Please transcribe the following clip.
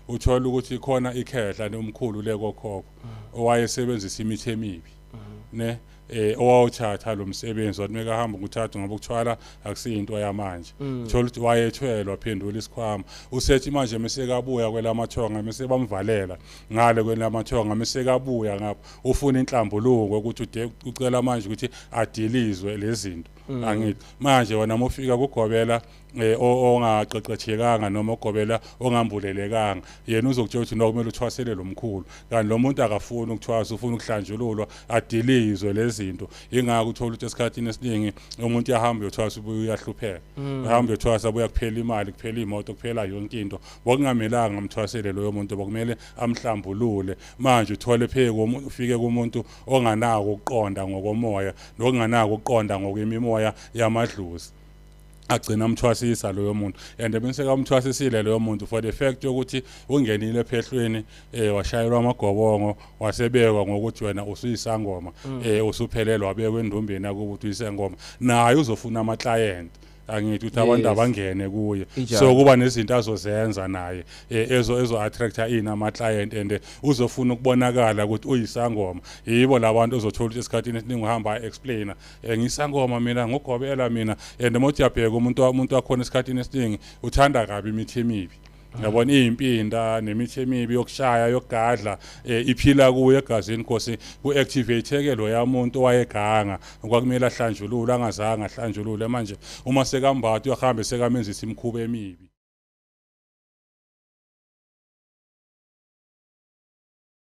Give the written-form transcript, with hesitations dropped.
Uthola ukuthi khona ikhehla nomkhulu lekokhokho owayesebenzisa imithi emibi, ne owawuthatha lo msebenzi, wathi mekahamba ukuthatha, ngoba ukuthwala akusiyinto yamanje. Uthola ukuthi wayethwelwa, phendula isikhwama, usethi manje mesekabuya kwelamathonga, mase bamvalela ngale kwelamathonga, mesekabuya ngapha ufuna inhlambuluko ukuthi ude ucela manje ukuthi adilizwe lezi zinto. Angithi manje wena mufika kugobela ongaqeqeshekanga noma ugobela ongambulelekanga, yena uzokutshela ukuthi no, kumele uthwasele lo mkhulu, kanti lo muntu akafuni ukuthwasa, ufuna ukuhlanjululwa, adilizwe lezi zinto. Ingakho uthola ukuthi esikhathini esiningi umuntu uyahamba uyothwasa, ubuye uyahlupheka, uhamba uyothwasa, buya kuphela imali, kuphela imoto, kuphela yonke into. Bokungamelanga amthwasele loyo muntu, bokumele amhlambulule. Manje uthole pheke ufike kumuntu onganako ukuqonda ngokomoya nokunganako ukuqonda ngokwemimoya yamadlozi, agcina amthwasisa loyo muntu. And bese kamthwasisile loyo muntu, for the fact yokuthi ungenile ephehlweni, washayelwa amagobongo, wasebekwa ngokuthi wena usuyisangoma, usuphelelwa, wabekwa endumbeni yakubo ukuthi uyisangoma, naye uzofuna ama client, angithi ukuthi abantu abangene kuye. So kuba nezinto azozenza naye ezo attracta ini ama client, and uzofuna ukubonakala ukuthi uyisangoma. Yibo labantu ozothola ukuthi esikhathini esiningi uhamba explainer, "Ngisangoma mina, ngugobela mina." And uma uthi uyabheka umuntu wakhona, esikhathini esiningi uthanda kabi imithi emibi, yabona, iyimpinda nemithi emibi yokushaya, yokugadla, iphila kuye egazini, Nkosi, ku-activate-ke loya muntu owayeganga, kwakumele ahlanjulule, angazange ahlanjulule. Manje uma sekambatha, uyahamba sekamenzisa imikhuba emibi.